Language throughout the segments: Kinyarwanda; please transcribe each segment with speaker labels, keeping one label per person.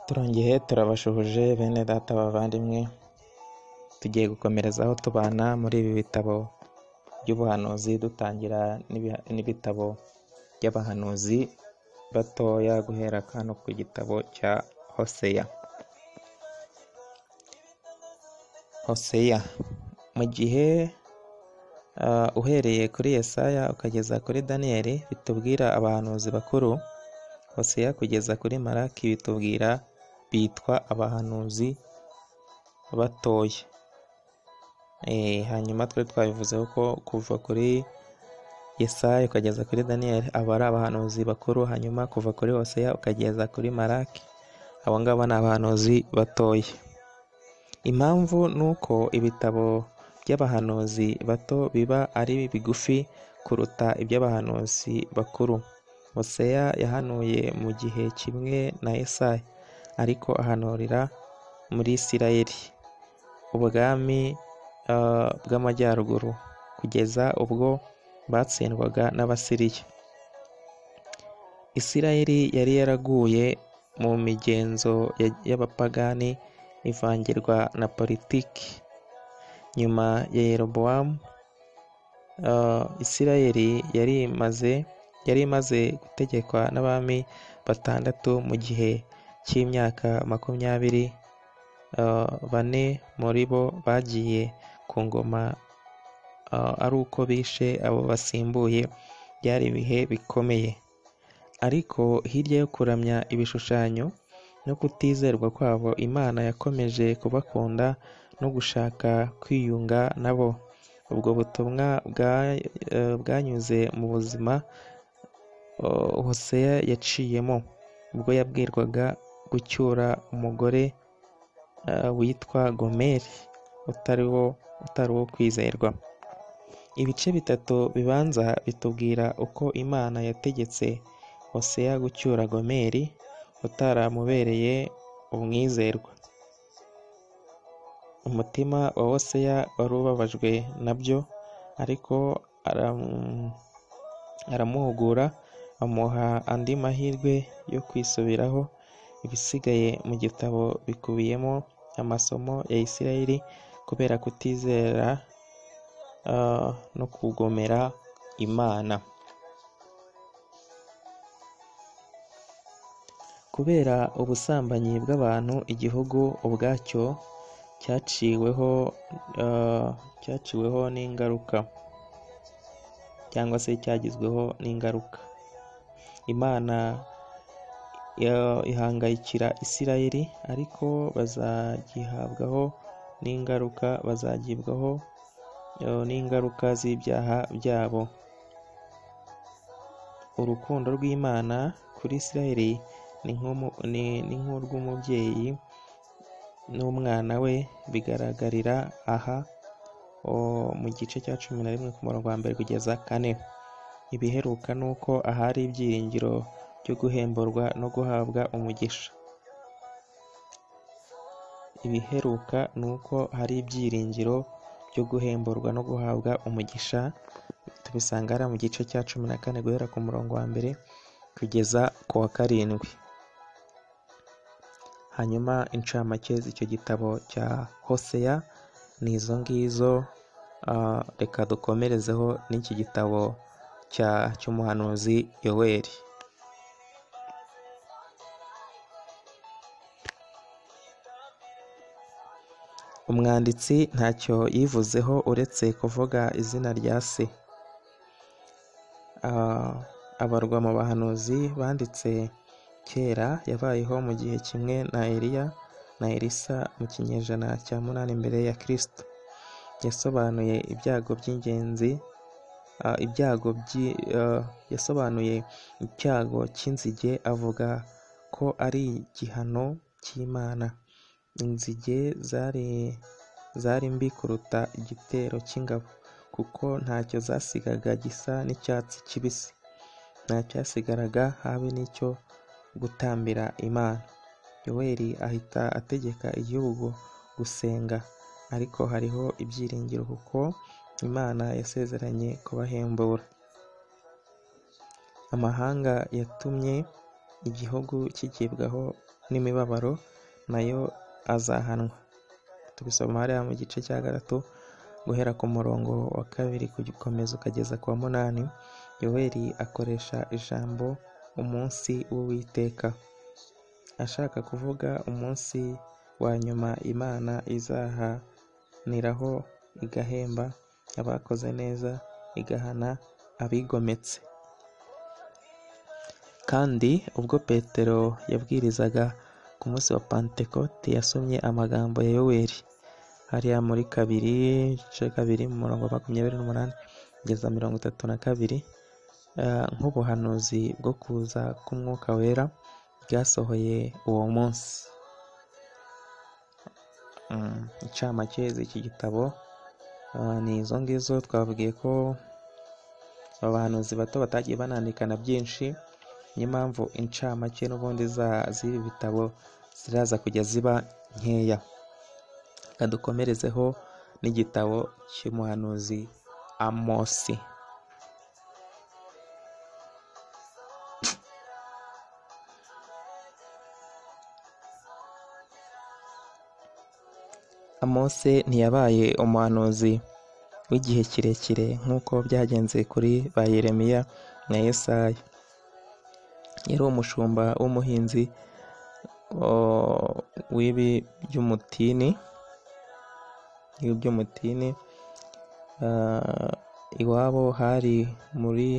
Speaker 1: Turongeye turabashuhuje bene data bavandimwe, tugiye gukomerezaho tubana muri ibi bitabo by'ubuhanuzi, dutangira n'ibitabo by'abahanuzi batoya guhera hano ku gitabo cya Hoseya. Hoseya mu gihe uhereye kuri Yesaya ukageza kuri Daniyeli bitubwira abahanuzi bakuru, Hoseya kugeza kuri Malaki bitubwira bitwa abahanuzi batoya. Hanyuma twari twabivuzeho ko kuva kuri Yesaya ukageza kuri Daniyeli aba ari abahanuzi bakuru, hanyuma kuva kuri Hoseya ukageza kuri Malaki abo ngabo ni abahanuzi batoya. Impamvu ni uko ibitabo by'abahanuzi bato biba ari bigufi kuruta iby'abahanuzi bakuru. Hoseya yahanuye mu gihe kimwe na Yesaya, ariko ahanurira muri Isirayeli, ubwami bw'amajyaruguru, kugeza ubwo batsindwaga n'Abasiriya. Isirayeli yari yaraguye mu migenzo y'abapagani ivangirwa na politiki. Nyuma ya Yerobowamu, Isirayeli yari imaze gutegekwa n'abami 6 mu gihe cy'imyaka 20, 4 muri bo bagiye ku ngoma ari uko bishe abo basimbuye. Byari ibihe bikomeye, ariko hirya yo kuramya ibishushanyo no kutizerwa kwabo, Imana yakomeje kubakunda no gushaka kwiyunga nabo. Ubwo butumwa bwanyuze mu buzima Hoseya yaciyemo, ubwo yabwirwaga gucyura umugore witwa Gomeri utari uwo kwizerwa. Ibice 3 bibanza bitubwira uko Imana yategetse Hoseya gucyura Gomeri utaramubereye umwizerwa. Umutima wa Hoseya wari ubabajwe nabyo, ariko aramuhugura, amuha andi mahirwe yo kwisubiraho. Ibisigaye mu gitabo bikubiyemo amasomo ya Isirayeli kubera kutizera no kugomera Imana. Kubera ubusambanyi bw'abantu, igihugu ubwacyo cyaciweho n'ingaruka, cyangwa se cyagizweho n'ingaruka. Imana ihangayikira Isirayeli, ariko bazagihabwaho n'ingaruka, bazagibwaho n'ingaruka z'ibyaha byabo. Urukundo rw'Imana kuri Isirayeli ni nk'urw'umubyeyi n'umwana we, bigaragarira aha mu gice cya 11 ku murongo wa 1 kugeza 4. Ibiheruka ni uko ahari ibyiringiro byo guhemburwa no guhabwa umugisha. Ibiheruka ni uko hari ibyiringiro byo guhemburwa no guhabwa umugisha, tubisanga hariya mu gice cya 14 guhera ku murongo wa 1 kugeza ku wa 7. Hanyuma incamake z'icyo gitabo cya Hoseya ni izo ngizo. Reka dukomerezeho n'iki gitabo cy'umuhanuzi Yoweri. Umwanditsi ntacyo yivuzeho uretse kuvuga izina rya se. Abarwa mu bahanuzi banditse kera, yabayeho mu gihe kimwe na Eliya na Elisa mu kinyejana cya 8 mbere ya Kristo. Yasobanuye ibyago by'ingenzi, yasobanuye icyago cy'inzige, avuga ko ari igihano cy'Imana. Inzige zari mbi kuruta igitero cy'ingabo, kuko ntacyo zasigaga gisa n'icyatsi kibisi, ntacyasigaraga habe n'icyo gutambira Imana. Yoweri ahita ategeka igihugu gusenga, ariko hariho ibyiringiro kuko Imana yasezeranye kubahembura. Amahanga yatumye igihugu kigibwaho n'imibabaro nayo azahanwa. Tubisoma hariya mu gice cya 3 guhera ku murongo wa 2 gukomeza ukageza ku wa 8. Yoweri akoresha ijambo umunsi w'Uwiteka ashaka kuvuga umunsi wa nyuma Imana izahaniraho igahemba abakoze neza, igahana abigometse. Kandi ubwo Petero yabwirizaga ku munsi wa Pantekote yasomye amagambo ya Yoweri hariya muri 2 igice 2 mu murongo wa 28 kugeza 32, nk'ubuhanuzi bwo kuza k'Umwuka Wera bwasohoye uwo munsi. Incamake z'iki gitabo ni izo ngizo. Twabwiye ko abahanuzi bato batagiye banandikana byinshi, niyo mpamvu incamake n'ubundi z'ibi bitabo ziraza kujya ziba nkeya. Reka dukomerezeho n'igitabo cy'umuhanuzi Amosi. Amose ntiyabaye umuhanuzi w'igihe kirekire nk'uko byagenze kuri ba Yeremiya na Yesaya. Yari umushumba w'umuhinzi w'ibi by'umutini, iwabo hari muri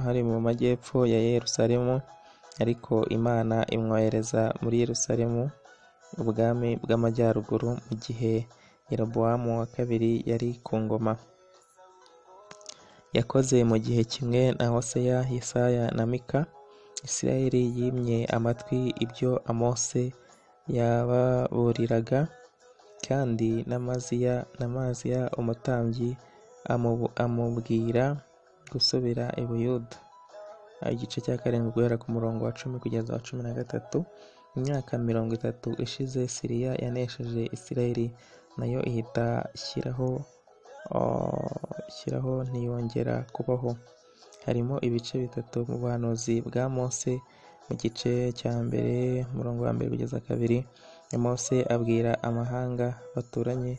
Speaker 1: hari mu majyepfo ya Yerusalemu, ariko Imana imwohereza muri Yerusalemu, ubwami bw'amajyaruguru, mu gihe Yerobowamu wa kabiri yari ku ngoma. Yakoze mu gihe kimwe na Hoseya, Yesaya na Mika. Isirayeli yimye amatwi ibyo Amose yababuriraga, kandi n'Amaziya umutambyi amubwira gusubira i Buyuda. Igice cya 7 guhera ku murongo wa 10 kugeza wa 13. Imyaka 30 ishize Siriya yanesheje Isirayeli, nayo ihita ishyiraho ntiyongera kubaho. Harimo ibice 3 mu buhanuzi bwa Mose. Mu gice cya 1 umurongo wa 1 kugeza 2, Mose abwira amahanga baturanye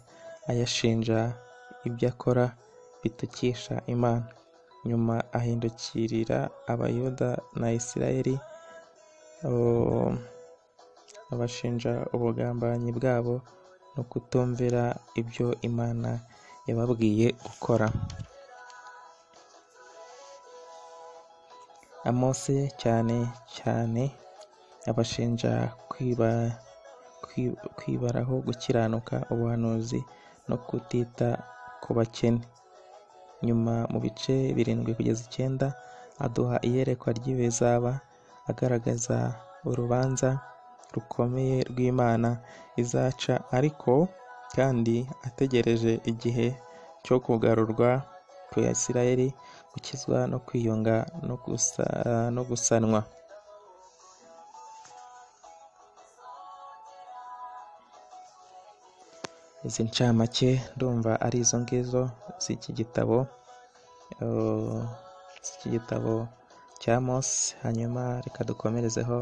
Speaker 1: ayashinja ibyo akora bitukisha Imana. Nyuma ahindukirira Abayuda na Isirayeli abashinja ubugambanyi bwabo no kutumvira ibyo Imana yababwiye gukora. Amose cyane cyane abashinja kwibaraho gukiranuka, ubuhanuzi no kutita ku bakene. Nyuma mu bice 7 kugeza 9 aduha iyerekwa ry'ibizaba, agaragaza urubanza rukomeye rw'Imana izaca, ariko kandi ategereje igihe cyo kugarurwa ku Isirayeli, gukizwa no kwiyunga no gusanwa. Izi ncamake ndumva ari izo ngizo z'iki gitabo, cya Mose. Hanyuma reka dukomerezeho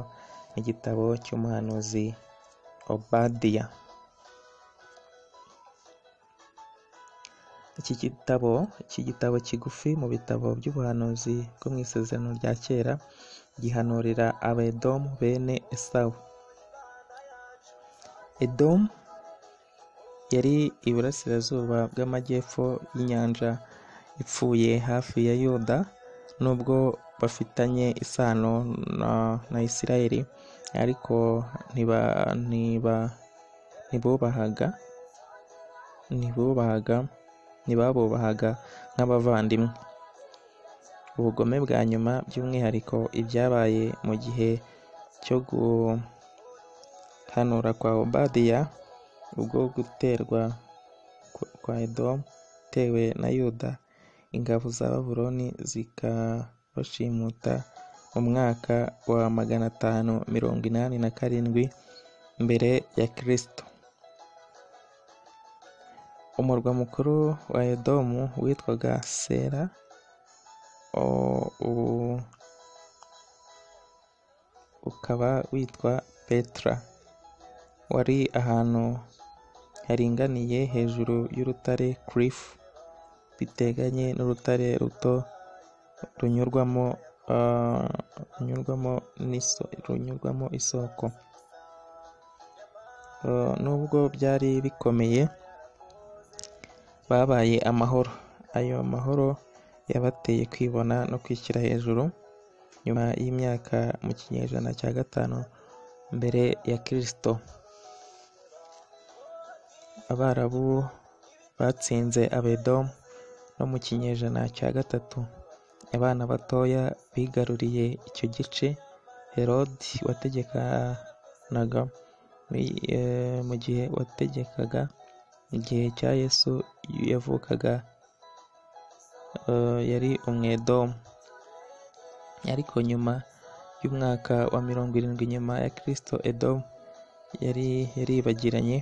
Speaker 1: igitabo cy'umuhanuzi Obadiya. Iki gitabo kigufi mu bitabo by'ubuhanuzi bwo mu Isezerano rya Kera gihanurira Abedomu bene Esawu. Edomu yari iburasirazuba bw'amajyepfo y'inyanja ipfuye hafi ya Yuda, nubwo bafitanye isano na Isirayeli, ariko ntibabubahaga nk'abavandimwe. Ubugome bwa nyuma, by'umwihariko ibyabaye mu gihe cyo guhanura kwa Obadiya, ubwo guterwa kwa Edomu tewe na Yuda, ingabo za Babuloni zikabashimuta mu mwaka wa 587 mbere ya Kristo. Umurwa mukuru wa Edomu witwaga Sera, ukaba witwa Petra. Wari ahantu haringaniye hejuru y'urutare cliff, biteganye n'urutare ruto runyurwamo runyurwamo isoko. Nubwo byari bikomeye, babaye amahoro. Ayo mahoro yabateye kwibona no kwishyira hejuru. Nyuma y'imyaka mu kinyejana cya 5 mbere ya Kristo, Abarabu batsinze Abedomu. No mu kinyejana cya 3, abana batoya bigaruriye icyo gice. Herodi wategekanaga mu gihe wategekaga igihe cya Yesu yavukaga, yari Umwedomu. Ariko nyuma y'umwaka wa 70 nyuma ya Kristo, Edomu yari yaribagiranye,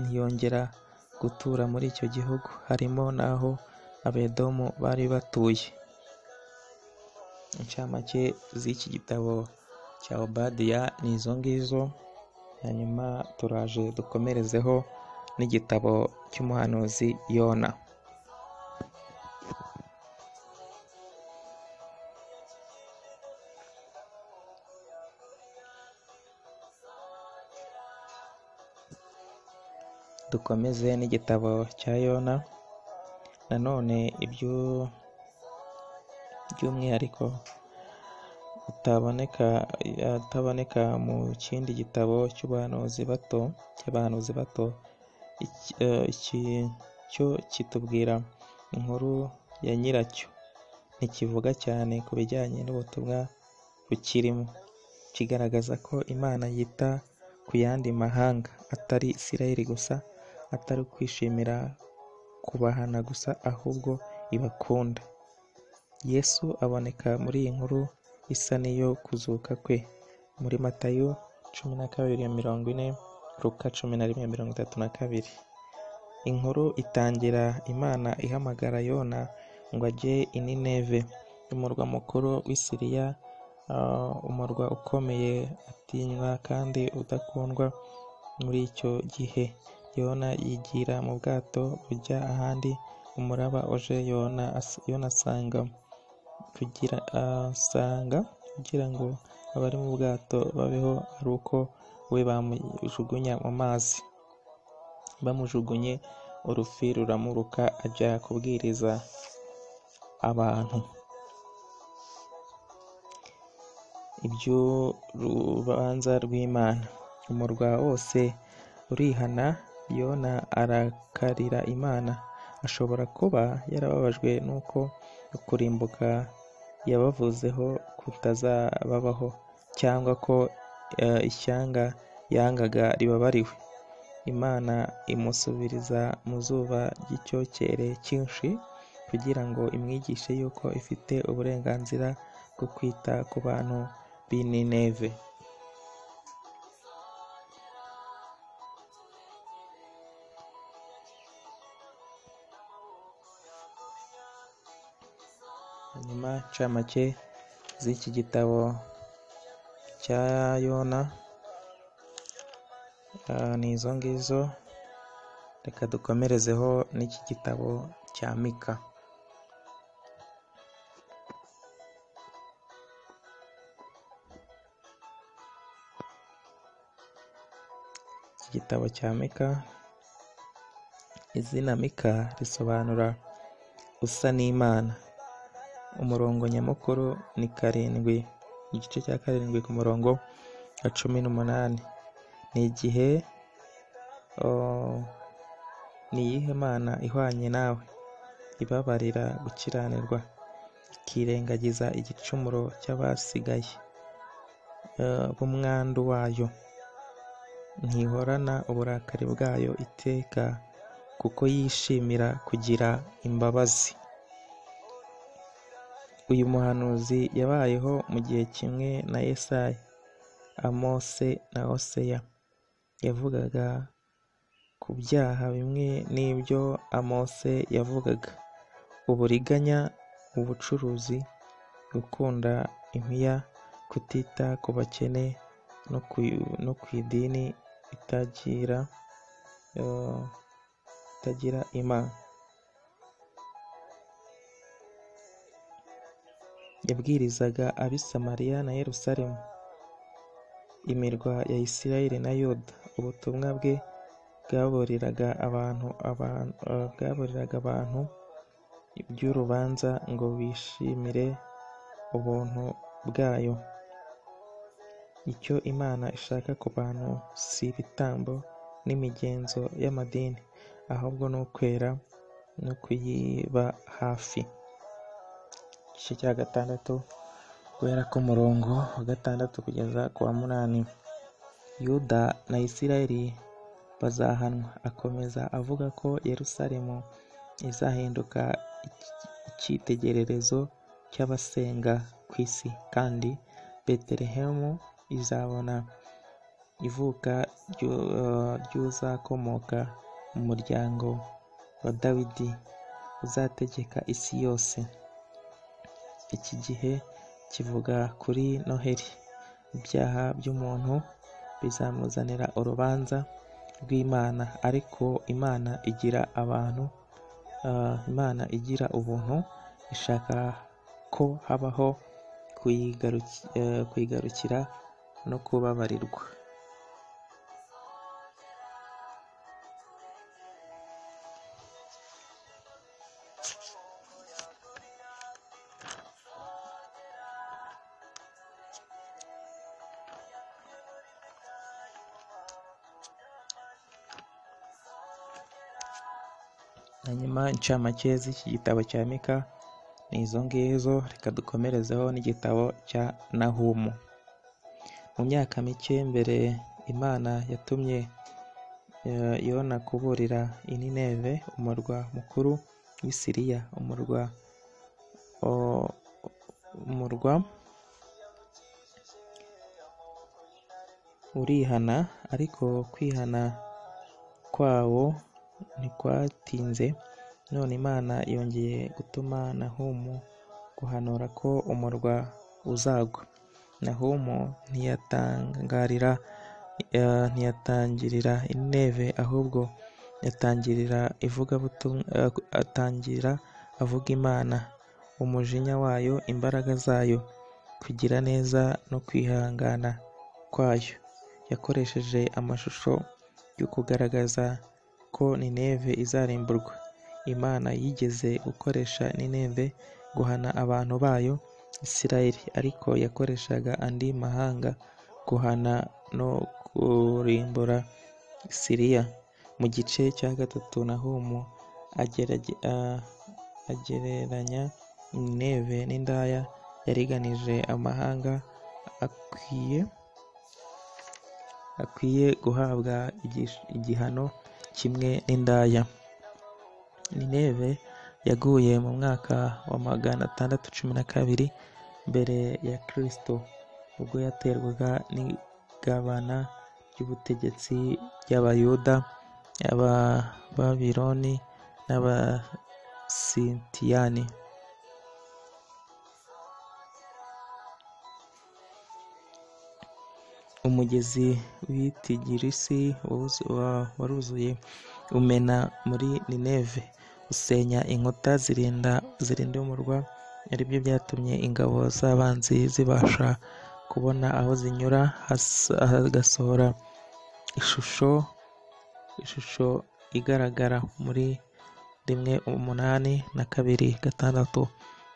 Speaker 1: ntiyongera gutura muri icyo gihugu, harimo n'aho Abedomu bari batuye. Incamake z'iki gitabo cya Obadiya ni izo ngizo. Hanyuma turaje dukomerezeho n'igitabo cy'umuhanuzi Yona. Dukomeze n'igitabo cya Yona. Nanone ibyo by'umwihariko utaboneka mu kindi gitabo cy'abahanuzi bato, iki cyo kitubwira inkuru ya nyiracyo, ntikivuga cyane ku bijyanye n'ubutumwa bukirimo. Kigaragaza ko Imana yita ku yandi mahanga atari Isirayeli gusa, atari kwishimira kubahana gusa, ahubwo ibakunda. Yesu aboneka muri iyi nkuru isa n'iyo kuzuka kwe muri Matayo 12:40, Luka 11:32. Inkuru itangira Imana ihamagara Yona ngo ajye i Nineve, umurwa mukuru w'i Siriya, umurwa ukomeye atinywa kandi udakundwa muri icyo gihe. Yona yigira mu bwato bujya ahandi, umuraba uje Yona asanga kugira ngo abari mu bwato babeho ari uko we bamujugunya mu mazi. Bamujugunye, urufi ruramuruka, ajya kubwiriza abantu iby'urubanza rw'Imana. Umurwa wose urihana. Yona arakarira Imana. Ashobora kuba yarababajwe n'uko ukurimbuka yabavuzeho kutazababaho, cyangwa ko ishyanga yangaga ribabariwe. Imana imusubiriza mu zuba ry'icyokere cyinshi, kugira ngo imwigishe yuko ifite uburenganzira bwo kwita ku bantu b'i Nineve. Hanyuma incamake z'iki gitabo cya Yona ni izo ngizo. Reka dukomerezeho n'iki gitabo cya Mika. Iki gitabo cya Mika, izina Mika risobanura usa n'Imana. Umurongo nyamukuru ni 7, igice cya 7 ku murongo wa 18. Ni igihe ni iyihe Mana ihwanye nawe, ibabarira gukiranirwa, ikirengagiza igicumuro cy'abasigaye b'umwandu wayo? Ntihorana uburakari bwayo iteka, kuko yishimira kugira imbabazi. Uyu muhanuzi yabayeho mu gihe kimwe na Yesaya, Amose na Hoseya. Yavugaga ku byaha bimwe n'ibyo Amose yavugaga: uburiganya, ubucuruzi, gukunda impiya kutita ku bakene no ku idini itagira Imana. Yabwirizaga ab'i Samariya na Yerusalemu, imirwa ya Isirayeli na Yuda. Ubutumwa bwe bwaburiraga abantu iby'urubanza ngo bishimire ubuntu bwayo. Icyo Imana ishaka ku bantu si ibitambo n'imigenzo y'amadini, ahubwo ni ukwera no kuyiba hafi. Igice cya 6 guhera ku murongo wa 6 kugeza ku wa 8. Yuda na Isirayeli bazahanwa. Akomeza avuga ko Yerusalemu izahinduka icyitegererezo cy'abasenga ku isi, kandi Betelehemu izabona ivuka ry'uzakomoka mu muryango wa Dawidi uzategeka isi yose. Iki gihe kivuga kuri Noheli. Ibyaha by'umuntu bizamuzanira urubanza rw'Imana, ariko Imana igira abantu, Imana igira ubuntu, ishaka ko habaho kuyigarukira no kubabarirwa. Hanyuma incamake z'iki gitabo cya Mika ni izo ngizo. Reka dukomerezeho n'igitabo cya Nahumu. Mu myaka mike mbere, Imana yatumye Yona kuburira i Nineve, umurwa mukuru w'i Siriya. Umurwa urihana, ariko kwihana kwawo ntikwatinze. None Imana yongeye gutuma Nahumu guhanura ko umurwa uzagwa. Nahumu ntiyatangirira i Nineve, ahubwo atangira avuga Imana, umujinya wayo, imbaraga zayo, kugira neza no kwihangana kwayo. Yakoresheje amashusho yo kugaragaza ko Nineve izarimburwa. Imana yigeze gukoresha Nineve guhana abantu bayo Isirayeli, ariko yakoreshaga andi mahanga guhana no kurimbura Siriya. Mu gice cya 3 Nahumu agereranya Nineve n'indaya yariganije amahanga akwiye guhabwa igihano kimwe n'indaya. Nineve yaguye mu mwaka wa 612 mbere ya Kristo, ubwo yaterwaga n'igabana ry'ubutegetsi ry'Abayuda, Abababiloni n'Abasitiyani. Umugezi w'i Tigirisi waruzuye umena muri Nineve, usenya inkuta zirinda umurwa, aribyo byatumye ingabo z'abanzi zibasha kubona aho zinyura, hagasohora ishusho igaragara muri 1:8 na 2:6.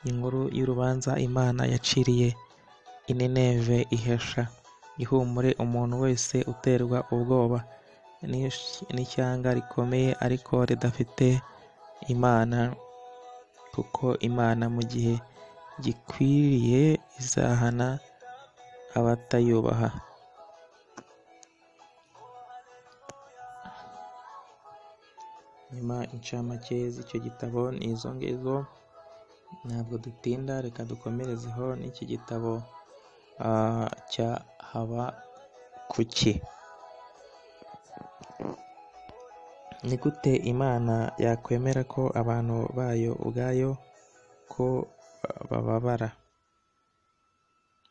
Speaker 1: Inkuru y'urubanza Imana yaciriye i Nineve ihesha ihumure umuntu wese uterwa ubwoba n'ishyanga rikomeye ariko ridafite Imana, kuko Imana mu gihe gikwiriye izahana abatayubaha. Nyuma incamake z'icyo gitabo ni izo ngizo, ntabwo dutinda, reka dukomerezeho n'iki gitabo cya Habakuki. Ni gute Imana yakwemera ko abantu bayo ubwayo ko bababara?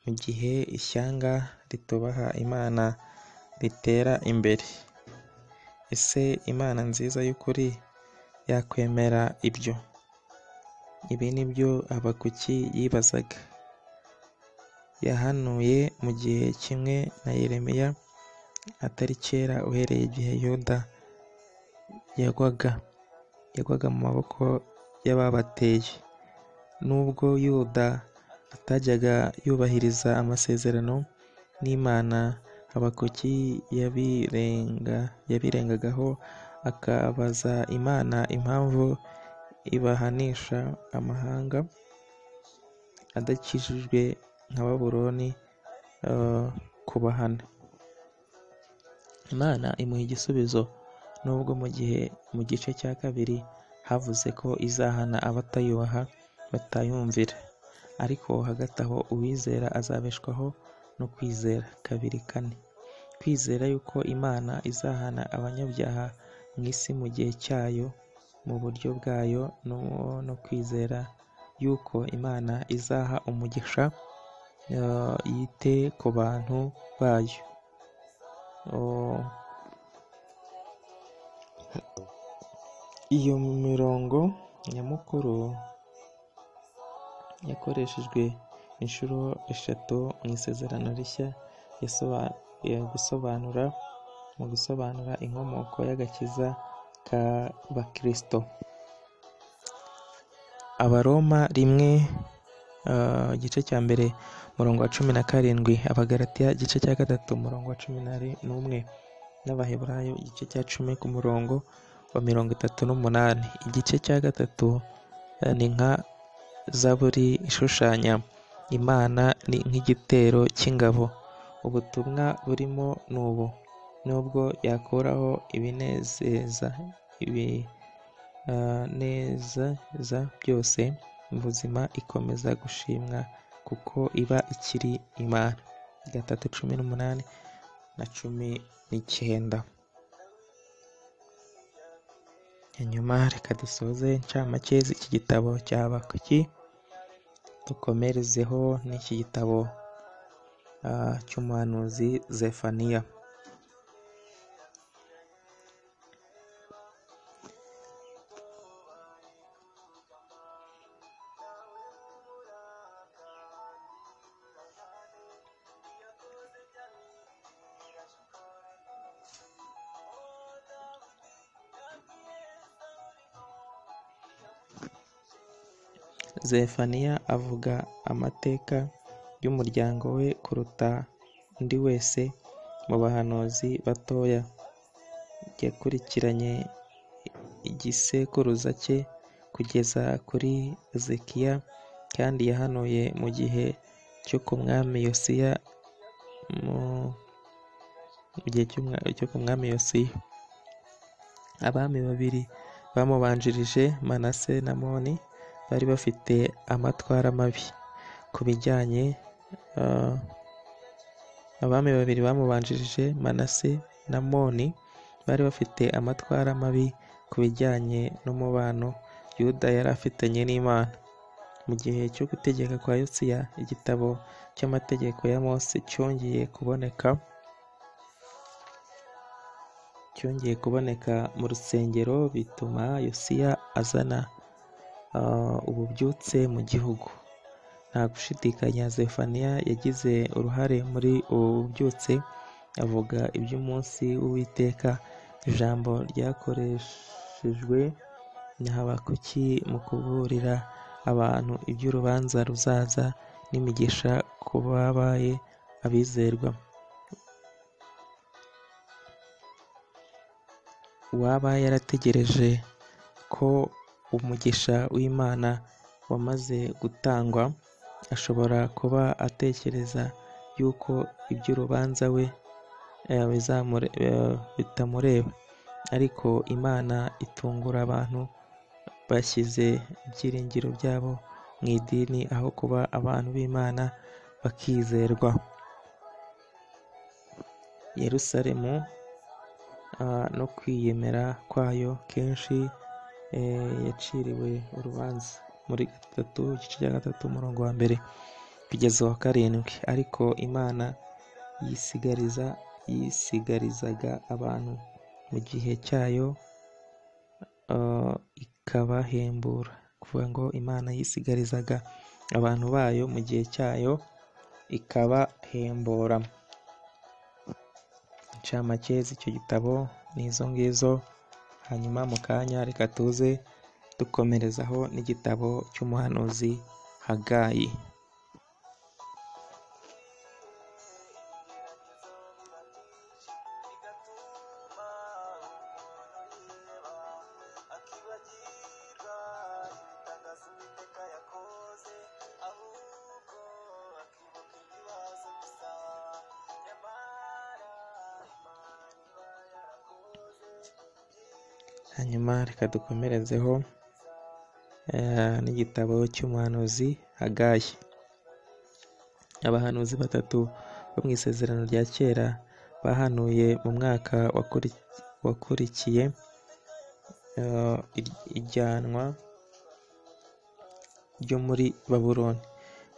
Speaker 1: mu gihe ishyanga ritubaha Imana ritera imbere. Ese Imana nziza y'ukuri yakwemera ibyo? Ibi ni byo Habakuki yibazaga. Yahanuye mu gihe kimwe na Yeremiya, atari kera uhereye igihe Yuda yagwaga mu maboko y'ababateye. Nubwo Yuda atajyaga yubahiriza amasezerano n'Imana, Habakuki yabirengagaho akabaza Imana impamvu ibahanisha amahanga adakijijwe nka Babuloni kubahana. Imana imuha igisubizo, nubwo mu gice cya kabiri havuze ko izahana abatayubaha batayumvira, ariko hagati aho uwizera azabeshwaho no kwizera. 2:4. Kwizera yuko Imana izahana abanyabyaha mu isi mu gihe cyayo mu buryo bwayo, no kwizera yuko Imana izaha umugisha yite ku bantu bayo. Iyo mirongo nyamukuru yakoreshejwe inshuro 3 mu Isezerano Rishya mu gusobanura inkomoko y'agakiza k'Abakristo. Abaroma 1 igice cya 1 umurongo wa 17, Abagalatiya igice cya 3 umurongo wa 11, n'Abaheburayo igice cya 10 ku murongo wa 38. Igice cya 3 ni nka zaburi ishushanya Imana ni nk'igitero cy'ingabo. Ubutumwa burimo n'ubu: nubwo yakuraho ibinezeza byose mu buzima, ikomeza gushimwa kuko iba ikiri Imana. 3:18 na 19. Hanyuma reka dusoze incamake z'iki gitabo cya Habakuki, dukomerezeho n'iki gitabo cy'umuhanuzi Zefaniya. Zefaniya avuga amateka y'umuryango we kuruta undi wese mu bahanuzi batoya. Yakurikiranye igisekuruza cye kugeza kuri Hezekiya, kandi yahanuye mu gihe cyo ku mwami Yosiya. Abami babiri bamubanjirije, Manase na Moni, bari bafite amatwara mabi ku bijyanye. Abami babiri bamubanjirije, Manase na Moni, bari bafite amatwara mabi ku bijyanye n'umubano Yuda yari afitanye n'Imana. Mu gihe cyo gutegeka kwa Yosiya, igitabo cy'amategeko ya Mose cyongeye kuboneka mu rusengero, bituma Yosiya azana ububyutse mu gihugu. Nta gushidikanya Zefaniya yagize uruhare muri ubu bubyutse, avuga iby'umunsi w'Uwiteka, ijambo ryakoreshejwe na Habakuki mu kuburira abantu iby'urubanza ruzaza n'imigisha ku babaye abizerwa. Uwaba yarategereje ko umugisha w'Imana wamaze gutangwa, ashobora kuba atekereza yuko iby'urubanza we bitamureba, ariko Imana itungura abantu bashyize ibyiringiro byabo mu idini aho kuba abantu b'Imana bakizerwa. Yerusalemu no kwiyemera kwayo kenshi yaciriwe urubanza. Muri 3 igice cya 3 umurongo wa 1. kugeza uwa 7. Ariko Imana yisigarizaga abantu mu gihe cyayo ikabahembura. Kuvuga ngo Imana yisigarizaga abantu bayo mu gihe cyayo ikabahembura. Incamake z'icyo gitabo ni izo ngizo. Hanyuma mu kanya reka tuze dukomerezaho n'igitabo cy'umuhanuzi Hagayi. Hanyuma reka dukomerezeho n'igitabo cy'umuhanuzi Hagayi. Abahanuzi batatu bo mu Isezerano rya Kera bahanuye mu mwaka wakurikiye ijyanwa ryo muri Babuloni.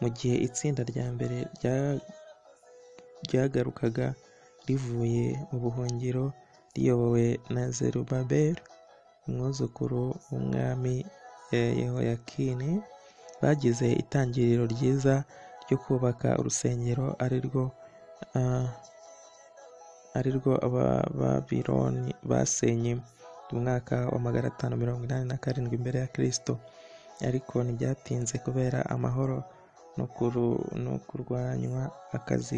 Speaker 1: Mu gihe itsinda rya mbere ryagarukaga rivuye mu buhungiro riyobowe na Zerubabeli, umwuzukuru w'umwami Yehoyakini, bagize itangiriro ryiza ryo kubaka urusengero arirwo Abababiloni basenye mu mwaka wa 587 mbere ya Kristo. Ariko ntibyatinze kubera amahoro no kurwanywa, akazi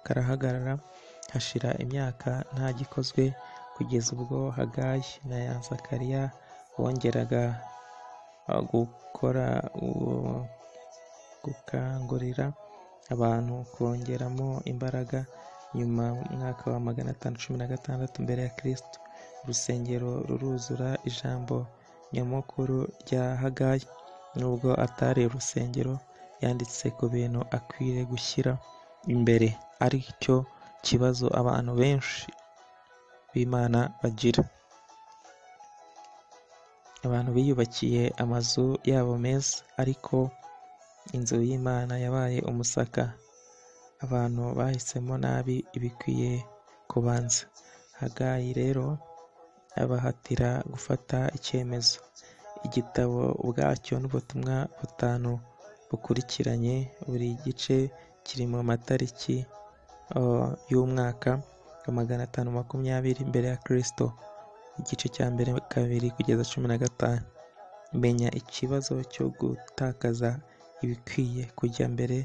Speaker 1: karahagarara, hashira imyaka nta gikozwe, kugeza ubwo Hagayi na Zakariya bongeraga gukangurira abantu kongeramo imbaraga. Nyuma mu mwaka wa 516 mbere ya Kristo, urusengero ruruzura. Ijambo nyamukuru rya Hagayi, nubwo atari urusengero, yanditse ku bintu akwiriye gushyira imbere, ari cyo kibazo abantu benshi b'Imana bagira. Abantu biyubakiye amazu yabo meza, ariko inzu y'Imana yabaye umusaka. Abantu bahisemo nabi ibikwiye kubanza. Hagayi rero abahatira gufata icyemezo. Igitabo ubwacyo n'ubutumwa butanu bukurikiranye, buri gice kiri mu matariki y'umwaka wa 520 mbere ya Kristo. Igice cya mbere 2 kugeza 15. Menya ikibazo cyo gutakaza ibikwiye kujya mbere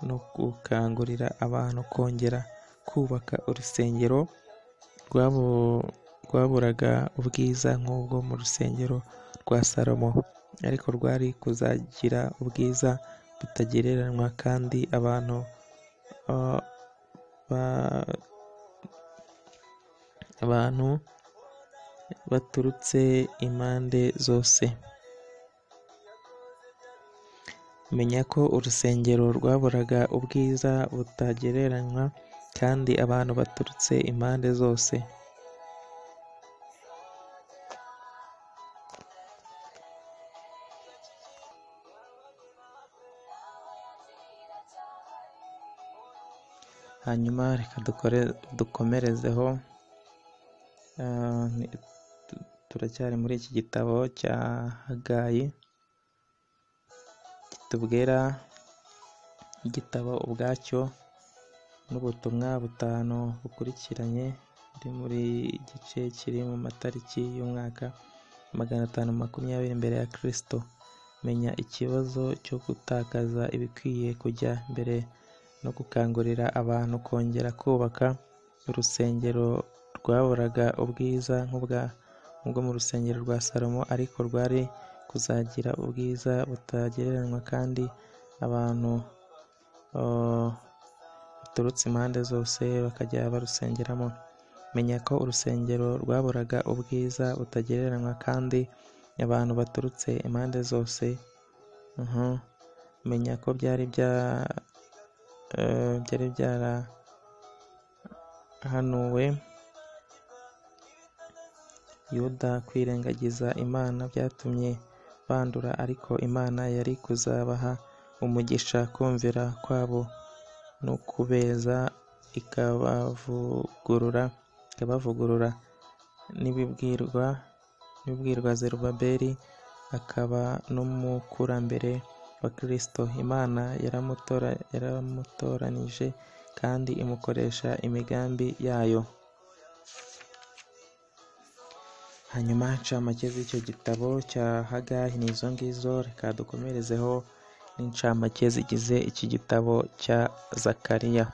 Speaker 1: no gukangurira abantu kongera kubaka urusengero rwaburaga ubwiza nk'ubwo mu rusengero rwa Salomo, ariko rwari kuzagira ubwiza butagereranywa, kandi abantu baturutse impande zose. Menya ko urusengero rwaburaga ubwiza butagereranywa, kandi abantu baturutse impande zose. Hanyuma reka dukomerezeho, turacyari muri iki gitabo cya Hagayi kitubwira igitabo ubwacyo n'ubutumwa butanu bukurikiranye, buri muri gice kiri mu matariki y'umwaka 520 mbere ya Kristo. Menya ikibazo cyo gutakaza ibikwiye kujya mbere no gukangurira abantu kongera kubaka urusengero rwaburaga ubwiza nk'ubwo mu rusengero rwa Salomo, ariko rwari kuzagira ubwiza butagereranywa, kandi abantu baturutse impande zose bakajya barusengeramo. Menya ko urusengero rwaburaga ubwiza butagereranywa, kandi abantu baturutse impande zose. Menya ko byari byarahanuwe Yuda kwirengagiza Imana byatumye bandura, ariko Imana yari kuzabaha umugisha kumvira kwabo no kubeza ikabavugurura n'ibibwirwa Zerubabeli akaba n'umukurambere wa Kristo. Imana yaramutoranije kandi imukoresha imigambi yayo. Hanyuma incamake z'icyo gitabo cya Hagayi ni izo ngizo. Reka dukomerezeho n'incamake zigize iki gitabo cya Zakariya.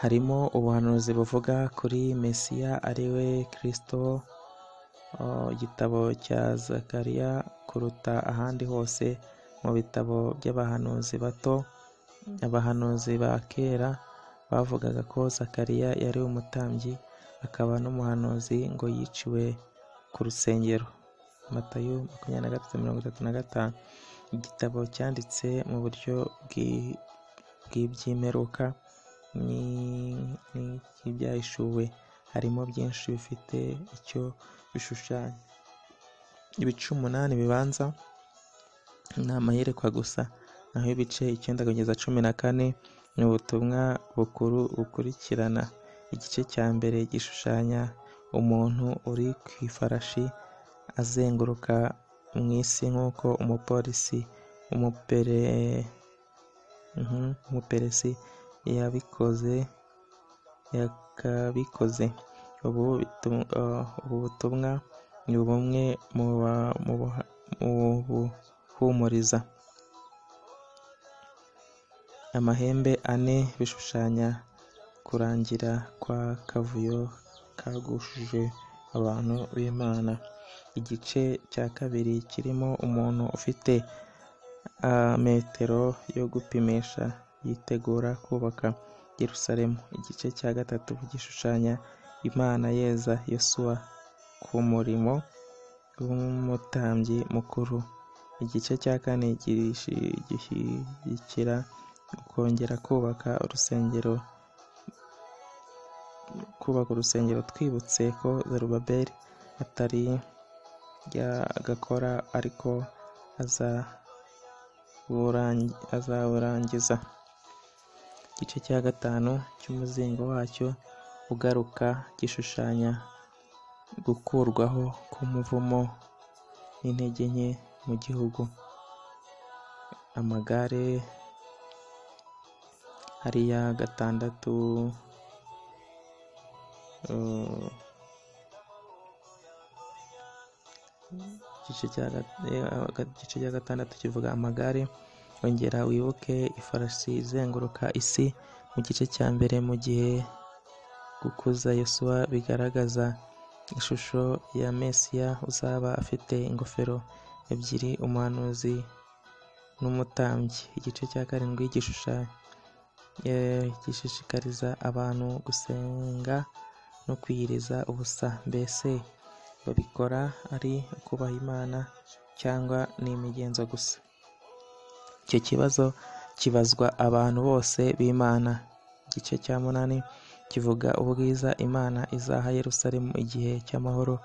Speaker 1: Harimo ubuhanuzi buvuga kuri Mesiya ari we Kristo. Igitabo cya Zakariya kuruta ahandi hose mu bitabo by'abahanuzi bato, abahanuzi ba kera bavugaga ko Zakariya yari umutambyi akaba n'umuhanuzi, ngo yiciwe ku rusengero. Matayo 23:35. Igitabo cyanditse mu buryo bw'iby'imperuka n'ibyahishuwe, harimo byinshi bifite icyo bishushanya. Ibice 8 bibanza ni amayerekwa gusa, naho ibice 9 kugeza 14 ni ubutumwa bukuru bukurikirana. Igice cya mbere gishushanya umuntu uri ku ifarashi azenguruka mu isi nk'uko umupolisi umuperesi yakabikoze. Ubu butumwa ni bumwe mu buhumuriza. Amahembe 4 bishushanya kurangira kwa kavuyo kagushije abantu b'Imana. Igice cya kabiri kirimo umuntu ufite metero yo gupimisha yitegura kubaka Yerusalemu. Igice cya gatatu gishushanya Imana yeza Yosuwa ku murimo w'umutambyi mukuru. Igice cya kane gishyigikira kongera kubaka urusengero twibutse ko Zerubabeli atari yagakora ariko azawurangiza. Igice cya gatanu cy'umuzingo wacyo ugaruka gishushanya gukurwaho k'umuvumo n'intege nke mu gihugu. Amagare hariya 6 igice cya gatandatu kivuga amagare. Ongera wibuke ifarashi izenguruka isi mu gice cya mbere, mu gihe gukuza Yosuwa bigaragaza ishusho ya Mesiya uzaba afite ingofero ebyiri, umuhanuzi n'umutambyi. Igice cya karindwi gishishikariza abantu gusenga no kwiyiriza ubusa. Mbese babikora ari ukubaha Imana cyangwa ni imigenzo gusa? Icyo kibazo kibazwa abantu bose b'Imana. Igice cya 8 kivuga ubwiza Imana izaha Yerusalemu igihe cy'amahoro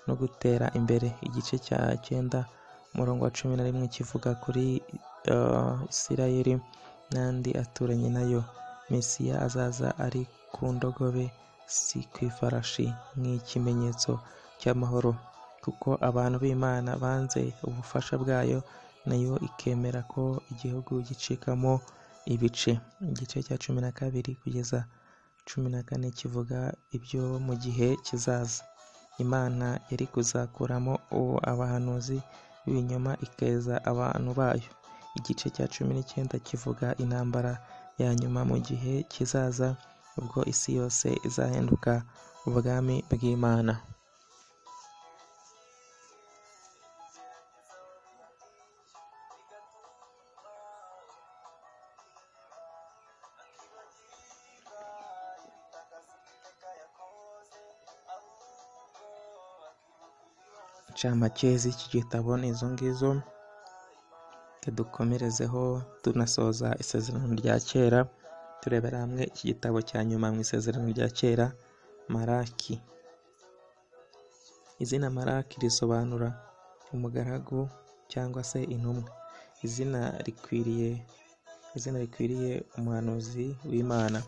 Speaker 1: no gutera imbere. Igice cya 9 umurongo wa 11 kivuga kuri Isirayeli n'andi aturanye nayo. Mesiya azaza ari ku ndogobe, si ku ifarashi, nk'ikimenyetso cy'amahoro, kuko abantu b'Imana banze ubufasha bwayo, nayo ikemera ko igihugu gicikamo ibice. Igice cya 12 kugeza 14 kivuga ibyo mu gihe kizaza. Imana yari kuzakuramo abahanuzi b'ibinyoma ikeza abantu bayo. Igice cya 19 kivuga intambara ya nyuma mu gihe kizaza, ubwo isi yose izahinduka ubwami bw'Imana. Incamake z'iki gitabo ni izo ngizo. Dukomerezeho tunasoza isezerano rya kera, turebera hamwe iki gitabo cya nyuma mu isezerano rya kera, Malaki. Izina Malaki risobanura umugaragu cyangwa se intumwa, izina rikwiriye umuhanuzi w'Imana.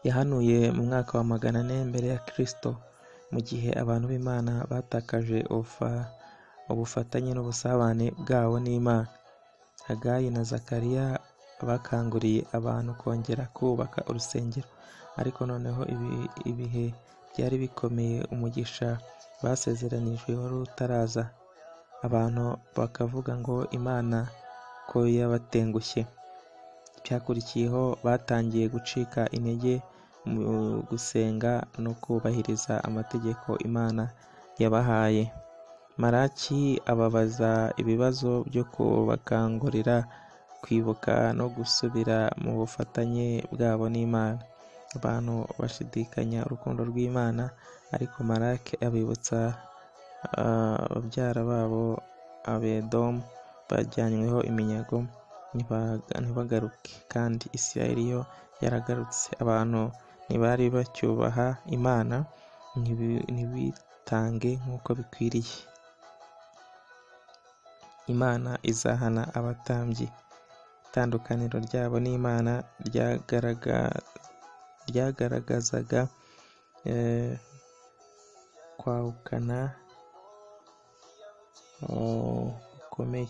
Speaker 1: Yahanuye mu mwaka wa 400 mbere ya Kristo, mu gihe abantu b'Imana batakaje ubufatanye n'ubusabane bwabo n'Imana. Hagayi na Zakariya bakanguriye abantu kongera kubaka urusengero, ariko noneho ibihe byari bikomeye, umugisha basezeranijwe wari utaraza. Abantu bakavuga ngo Imana ko yabatengushye. Icyakurikiyeho, batangiye gucika intege mu gusenga no kubahiriza amategeko Imana yabahaye. Malaki ababaza ibibazo byo kubakangurira kwibuka no gusubira mu bufatanye bwabo n'Imana. Abantu bashidikanya urukundo rw'Imana, ariko Malaki abibutsa babyara babo Abedomu bajyanyweho iminyago ntibagaruke, kandi Isirayeli yo yaragarutse. Abantu ntibari bacyubaha Imana, ntibitange nk'uko bikwiriye. Imana izahana abatambyi. Itandukaniro ryabo n'Imana ryagaragazaga kwahukana gukomeye.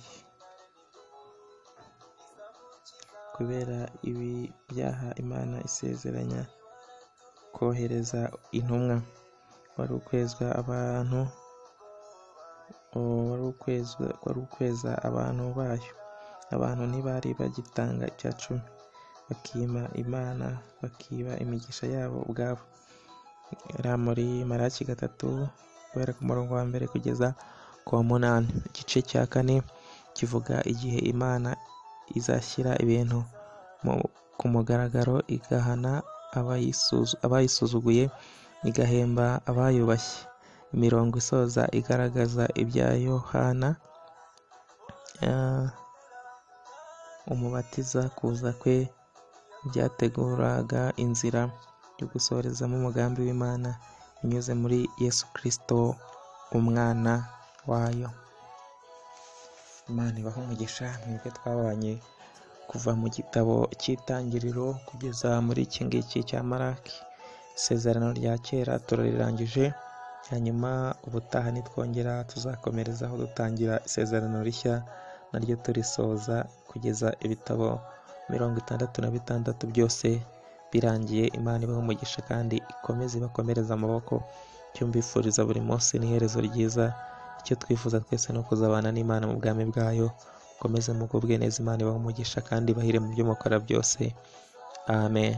Speaker 1: Kubera ibi byaha, Imana isezeranya kohereza intumwa. Wari ukweza abantu bayo. Abantu ntibari bagitanga icyacumi, bakima Imana, bakiba imigisha yabo ubwabo. Muri Malaki 3 guhera ku murongo wa 1 kugeza ku wa 8. Igice cya 4 kivuga igihe Imana izashyira ibintu ku mugaragaro, igahana abayisuzuguye, igahemba abayubashye. Imirongo isoza igaragaza ibya Yohana umubatiza, kuza kwe byateguraga inzira yo gusorezamo umugambi w'Imana unyuze muri Yesu Kristo umwana wayo. Imana ibahe umugisha mwebwe twabanye kuva mu gitabo cy'Itangiriro kugeza muri iki ngiki cya Malaki. Isezerano rya kera turarirangije, hanyuma ubutaha nitwongera tuzakomerezaho dutangira isezerano rishya, naryo turisoza kugeza ibitabo 66 byose birangiye. Imana ibahe umugisha kandi ikomeze ibakomereze amaboko. Icyo mbifuriza buri munsi ni iherezo ryiza. Icyo twifuza twese no kuzabana n'Imana mu bwami bwayo. Mukomeze mugubwe neza. Imana ibahe umugisha kandi ibahire mu byo mukora byose. Amen.